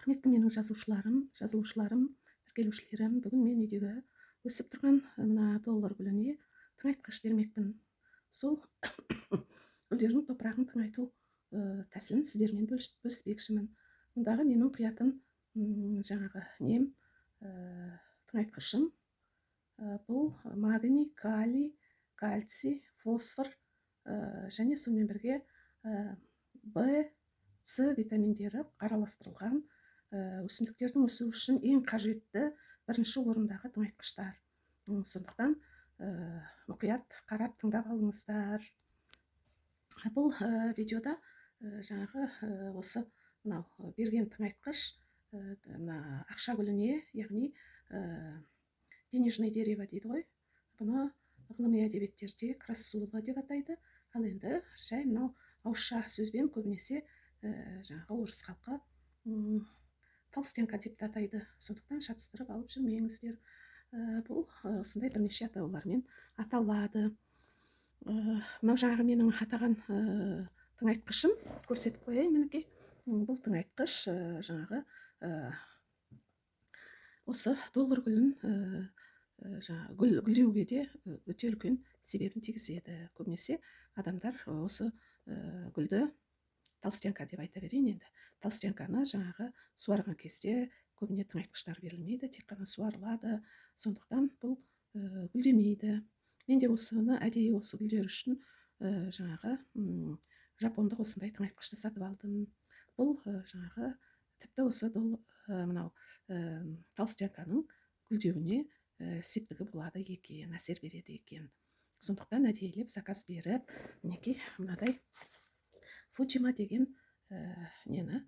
Құрметті менің жазушыларым, жазылушыларым, тіркелушілерім, бүгін мен үйдегі өсіп тұрған мына доллар гүліне тыңайтқыш бермекпін. Сол гүлдердің топырағын тыңайту тәсілін сіздермен бөліспекшімін. Мұндағы менің құятын жаңағы нем, тыңайтқышым, бұл магний, калий, кальций, фосфор және сонымен бірге Б, С витаминдері араластырылған, өсімдіктердің өсуі үшін ең қажетті бірінші орындағы тыңайтқыштар. Сондықтан мұқият қарап, тыңдап алыңыздар. Бұл видеода жаңағы осы мынау берген тыңайтқыш мына ақша гүліне, яғни денежное дерево дейді ғой. Бұны ғылыми әдебиеттерде крассула деп атайды. Ал енді жай мынау ауызша сөзбен көбінесе жаңағы орыс халқы толстянка деп те атайды. Сондықтан шатыстырып алып жүрмеңіздер. Бұл осындай бірнеше атаулармен аталады. Мынау жаңағы менің атаған тыңайтқышым, көрсетіп қояйын, мінекей. Бұл тыңайтқыш жаңағы осы доллар гүлін жаңағы гүл гүлдеуге де өте үлкен себебін тигізеді. Көбінесе адамдар осы гүлді, толстянка деп айта берейін енді, толстянканы жаңағы суарған кезде көбіне тыңайтқыштар берілмейді, тек қана суарылады. Сондықтан бұл гүлдемейді. Мен де осыны әдейі осы гүлдер үшін жаңағы жапондық осындай тыңайтқышты сатып алдым. Бұл жаңағы тіпті осы мынау толстянканың гүлдеуіне септігі болады екен, әсер береді екен. Сондықтан әдейілеп заказ беріп, мінекей, мынадай Фуджима деген нені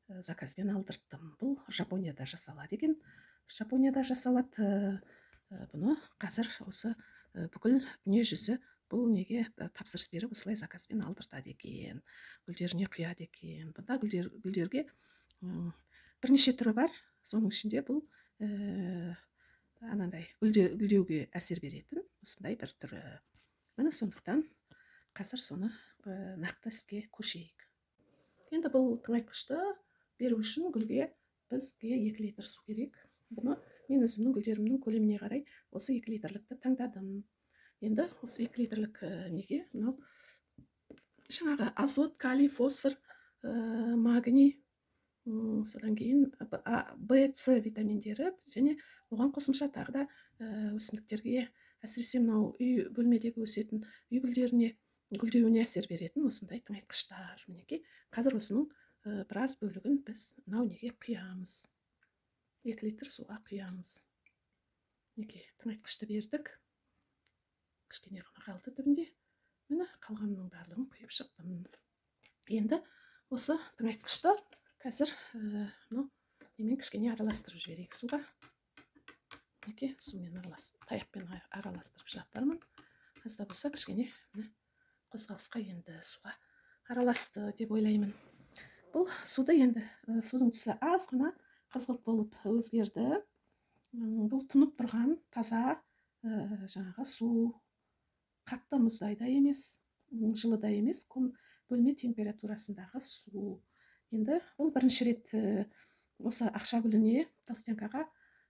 заказбен алдырттым. Бұл Жапонияда жасалады екен, Жапонияда жасалады. Бұны қазір осы бүкіл дүние жүзі бұл неге тапсырыс беріп, осылай заказбен алдыртады екен, гүлдеріне құяды екен. Бұнда гүлдерге бірнеше түрі бар. Соның ішінде бұл анандай гүлдеуге әсер беретін осындай бір түрі, міне. Сондықтан қазір соны нақты іске көшейік. Енді бұл тыңайтқышты беру үшін гүлге бізге 2 литр су керек. Бұны мен өзімнің гүлдерімнің көлеміне қарай осы 2 литрлікті таңдадым. Енді осы 2 литрлік неге мынау жаңағы азот, калий, фосфор, магний, содан кейін А, Б, С витаминдері және оған қосымша тағы да өсімдіктерге, әсіресе мынау үй бөлмедегі өсетін үй гүлдеріне гүлдеуіне әсер беретін осындай тыңайтқыштар, мінекей. Қазір осының біраз бөлігін біз мынау неге құямыз, 2 литр суға құямыз. Мінекей, тыңайтқышты бердік, кішкене ғана қалды түбінде. Міне, қалғанының барлығын құйып шықтым. Енді осы тыңайтқышты қазір мынау немен кішкене араластырып жіберейік суға. Мінекей, сумен аралас, таяқпен араластырып жатырмын. Аз да болса кішкене, міне, қозғалысқа енді, суға араласты деп ойлаймын. Бұл суды енді судың түсі аз ғана қызғылт болып өзгерді. Бұл тұнып тұрған таза жаңағы су, қатты мұздай да емес, жылы да емес, бөлме температурасындағы су. Енді бұл бірінші рет осы ақша гүліне, толстянкаға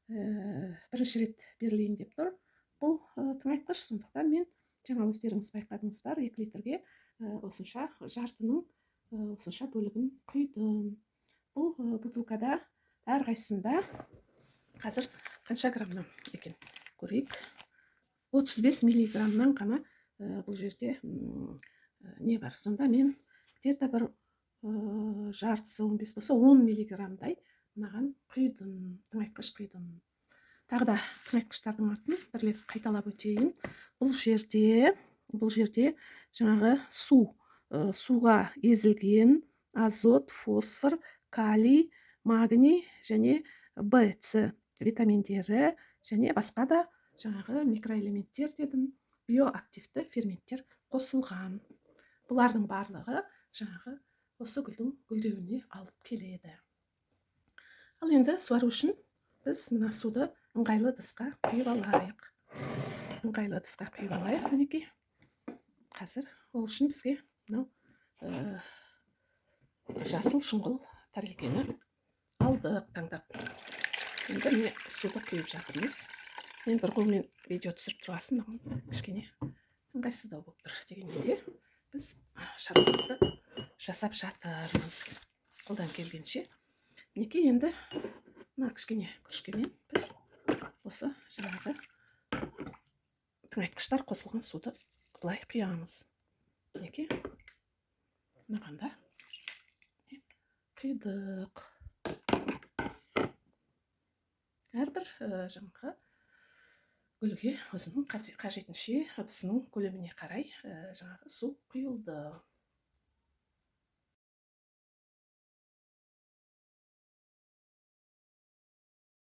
бірінші рет берілейін деп тұр бұл тыңайтқыш. Сондықтан мен жаңа өздеріңіз байқадыңыздар, 2 литрге осынша, жартының осынша бөлігін құйдым. Бұл бутылкада әрқайсысында қазір қанша граммнан екен, көрейік. 35 миллиграммнан ғана бұл жерде не бар. Сонда мен где-то бір жартысы 15 болса, 10 миллиграммдай мынаған құйдым, тыңайтқыш құйдым. Тағы да тыңайтқыштардың атын бір рет қайталап өтейін. Бұл жерде жаңағы су, суға езілген азот, фосфор, калий, магний және Б, С витаминдері және басқа да жаңағы микроэлементтер дедім, биоактивті ферменттер қосылған. Бұлардың барлығы жаңағы осы гүлдің гүлдеуіне алып келеді. Ал енді суару үшін біз мына суды ыңғайлы ыдысқа құйып алайық, ыңғайлы ыдысқа құйып алайық, мінекей. Қазір ол үшін бізге мынау жасыл шұңғыл тәрелкені Алдық таңдап. Енді міне суды құйып жатырмыз. Мен бір қолмен видео түсіріп тұрғасын, маған кішкене ыңғайсыздау болып тұр. Дегенмен де біз шаруамызды жасап жатырмыз қолдан келгенше. Мінекей, енді мына кішкене күрішкемен біз осы жаңағы тыңайтқыштар қосылған суды былай құямыз. Мінекей, мынаған да құйдық. Әрбір жаңағы гүлге өзінің қажетінше, ыдысының көлеміне қарай жаңағы су құйылды.